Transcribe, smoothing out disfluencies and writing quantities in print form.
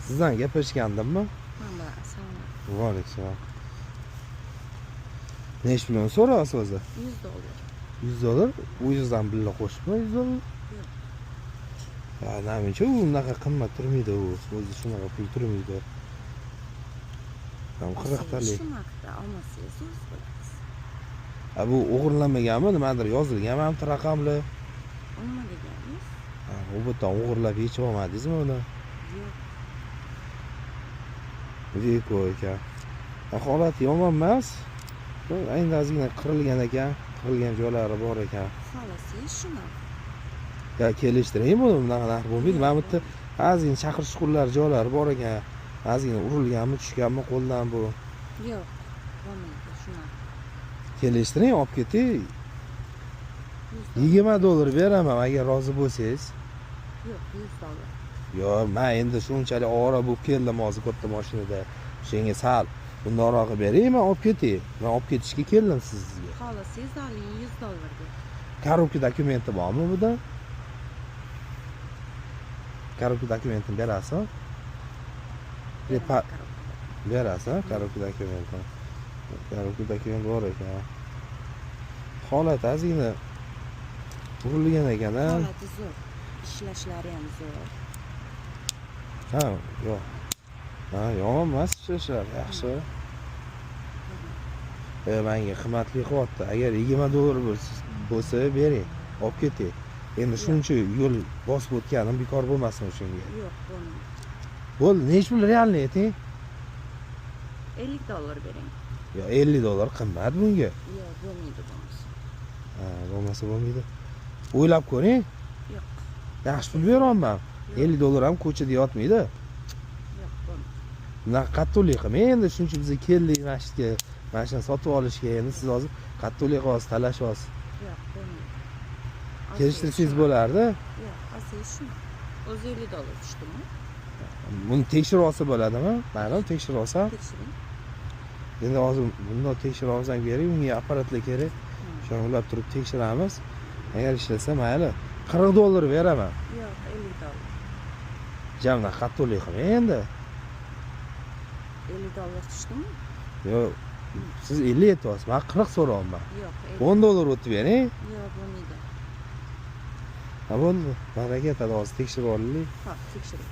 Sizdan gaplashgandimmi? Man bilan assalomu alaykum. Va alaykum. Nechi pulini so'rayapsiz o'zi? 100 dollar. 100 dollar? O'zingizdan birga qo'shibmi 100 dollar? Yo'q. Ya, namuncha u unaqa qimmat turmaydi u. O'zi shunaqa pul turmaydi. Tam 40 talik. Shu narxda olmasangiz, o'z bilasiz. Ha, bu o'g'irlanmaganmi? Nimadir yozilgan mana bu raqamli. U nima deganingiz? Ha, u yerdan o'g'irlab yechib olmadingizmi uni? Yo'q. Beko ekan. Ha, holati yomon emas. Bu endi ozgina qirilgan ekan, qirilgan joylari bor ekan. Xohlasangiz shu narx. Ya, kelishtiring buni, bunaqa narx bo'lmaydi. Mana bu yerda ozgina chaqir chuqurlar joylari bor ekan. Ozgina urilganmi, tushganmi qo'ldan bu. Yo'q. Bo'lmaydi shu narx. Kelishtiring, olib keting. 100 dollar. 20 dollar beraman agar rozi bo'lsangiz. Yo'q, 100 dollar. Yo, men endi shunchalik ovora bo'lib keldim hozir katta mashinada. O'shanga sal bundoqroq qilib bering, men olib ketay. Men olib ketishga keldim sizga. Xohlasangiz oling 100 dollarga. Коробка dokumenti bormi bunda? Коробка dokumentini berasizmi? Beraman коробка da. Berasiz, коробка dokumentini. Коробка dokument bor ekan. Holat ozgina urilgan ekan, a? Holati zo'r. Ishlashlari ham zo'r. Ha, yo'q. Ha, yomon emas ishlashlar, yaxshi. Menga qimmatli qilyapti. Agar 20 dollar bo'lsa bering, olib keting. Endi shuncha yo'l bosib o'tganim bekor bo'lmasin o'shanga. Yo'q, bo'lmaydi. Bo'ldi, nechi pul реальный ayting? 50 dollar bering. Yo, 50 dollar qimmat bunga. Yo'q, bo'lmaydi bo'lmasa. Ha, bo'lmasa bo'lmaydi. O'ylab ko'ring. Yo'q. Yaxshi pul beryapman. Yo'q. 50 dollar ham ko'chada yotmaydi. Yo'q, bo'lmaydi. Bunaqa qattiqlik qilmang endi, shuncha biz keldik mana shu yerga, mana shuni sotib olishga, endi siz hozir qattiqlik qilyapsiz, talashyapsiz. Yo'q, bo'lmaydi. Kelishtirsangiz bo'lardi. Yo'q, olsangiz shu. O'zi 50 dollar tushdimi? Buni tekshirib olsa bo'ladimi? Mayli, tekshirib olsam. Tekshiring. Endi hozir bundoq tekshirib olsam kerak, unga apparatlar kerak. Shuni ulab turib tekshiramiz. Agar ishlasa mayli. 40 dollar beraman. Yo'q, 50 dollar. Jamdan qattiqlik qilmang endi. 50 dollar tushdimi? Yo'q, siz 50 aytyapsiz, men 40 so'rayapman. Yo'q, 50. 10 dollar o'tib bering. Yo'q, bo'lmaydi. Ha, bo'ldi. Baraka, hozir tekshirib olaylik. Xo'p, tekshiring.